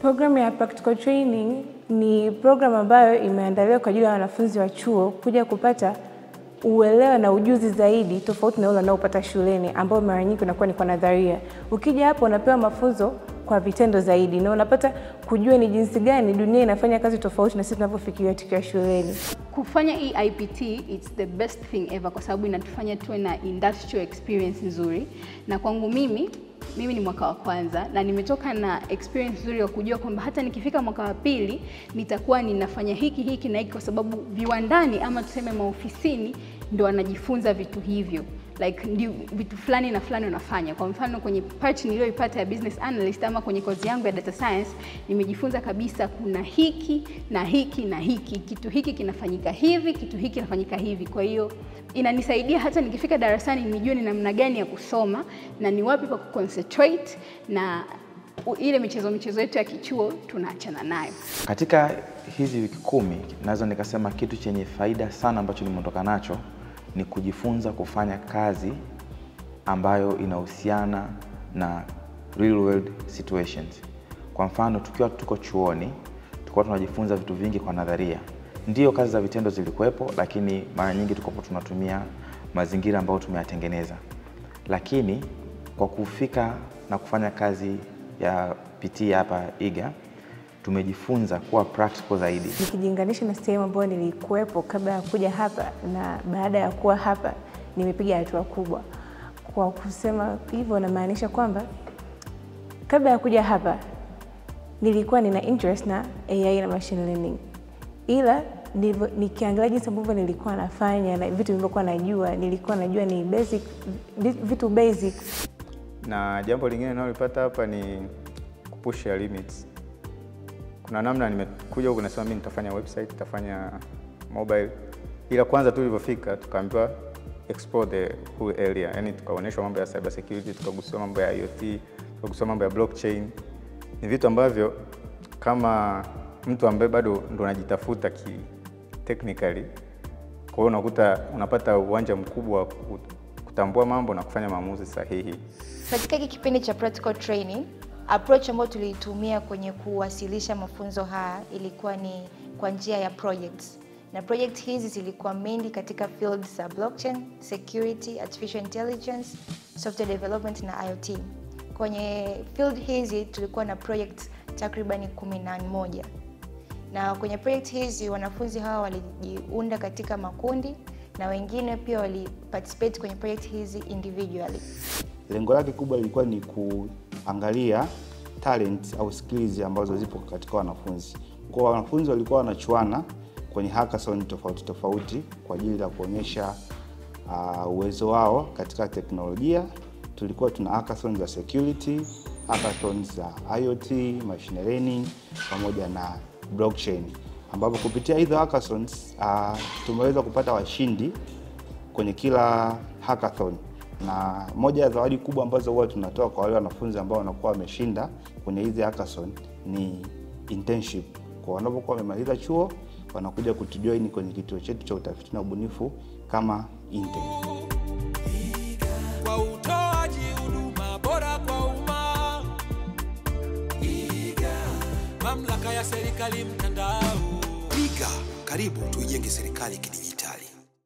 Programu ya practical training ni programu ambayo imeandaliwa kwa ajili ya wanafunzi wa chuo kuja kupata uelewa na ujuzi zaidi tofauti na ule wanaopata shuleni, ambao mara nyingi unakuwa ni kwa nadharia. Ukija hapo unapewa mafunzo kwa vitendo zaidi na unapata kujua ni jinsi gani dunia inafanya kazi tofauti na sisi tunavyofikiria tukiwa shuleni. Kufanya hii IPT, it's the best thing ever kwa sababu inatufanya tuwe na industrial experience nzuri. Na kwangu mimi ni mwaka wa kwanza na nimetoka na experience nzuri ya kujua kwamba hata nikifika mwaka wa pili nitakuwa ninafanya hiki hiki na hiki, kwa sababu viwandani ama tuseme maofisini ndio wanajifunza vitu hivyo. Like ndio vitu fulani na fulani unafanya. Kwa mfano kwenye part niliyoipata ya business analyst ama kwenye kozi yangu ya data science, nimejifunza kabisa kuna hiki na hiki na hiki, kitu hiki kinafanyika hivi, kitu hiki kinafanyika hivi. Kwa hiyo inanisaidia hata nikifika darasani nijue ni namna gani ya kusoma na ni wapi pa kuconcentrate, na ile michezo yetu ya kichuo tunaachana nayo. Katika hizi wiki 10 naweza nikasema kitu chenye faida sana ambacho nimeondoka nacho ni kujifunza kufanya kazi ambayo inahusiana na real world situations. Kwa mfano tukiwa tuko chuoni tulikuwa tunajifunza vitu vingi kwa nadharia. Ndiyo kazi za vitendo zilikuwepo, lakini mara nyingi tulikuwa tunatumia mazingira ambayo tumeyatengeneza. Lakini kwa kufika na kufanya kazi ya PT hapa IGA, tumejifunza kuwa practical zaidi. Nikijilinganisha na sehemu ambayo nilikuwepo kabla ya kuja hapa na baada ya kuwa hapa, nimepiga hatua kubwa. Kwa kusema hivyo namaanisha kwamba kabla ya kuja hapa nilikuwa nina interest na AI na machine learning. Ila nikiangalia jinsi ambavyo nilikuwa nafanya na vitu nilivyokuwa najua, nilikuwa najua ni basic, vitu basic. Na jambo lingine ninalopata hapa ni kupush your limits. Kuna namna nimekuja huku nasema mimi nitafanya website, nitafanya mobile. Ila kwanza tulipofika tukaambiwa explore the whole area. Yaani tukaonyeshwa mambo ya cyber security, tukagusiwa mambo ya IoT, tukagusiwa mambo ya blockchain. Ni vitu ambavyo kama mtu ambaye bado ndo anajitafuta ki technically, kwa hiyo unakuta unapata uwanja mkubwa kutambua mambo na kufanya maamuzi sahihi. Katika hiki kipindi cha practical training, approach ambayo tuliitumia kwenye kuwasilisha mafunzo haya ilikuwa ni kwa njia ya projects. Na project hizi zilikuwa mainly katika fields za blockchain, security, artificial intelligence, software development na IoT. Kwenye field hizi tulikuwa na projects takriban 11. Na kwenye project hizi wanafunzi hawa walijiunda katika makundi na wengine pia wali participate kwenye project hizi individually. Lengo lake kubwa lilikuwa ni kuangalia talent au skills ambazo zipo katika wanafunzi. Kwa wanafunzi walikuwa wanachuana kwenye hackathon tofauti tofauti kwa ajili ya kuonyesha uwezo wao katika teknolojia. Tulikuwa tuna hackathon za security, hackathon za IoT, machine learning pamoja na blockchain, ambapo kupitia hizo hackathons tumeweza kupata washindi kwenye kila hackathon. Na moja ya zawadi kubwa ambazo huwa tunatoa kwa wale wanafunzi ambao wanakuwa wameshinda kwenye hizi hackathon ni internship. Kwa wanapokuwa wamemaliza chuo wanakuja kutujoin kwenye kituo chetu cha utafiti na ubunifu kama intern. Kwa utoaji huduma bora kwa umma, IGA, mamlaka ya serikali mtandao. IGA, karibu tuijenge serikali kidijitali.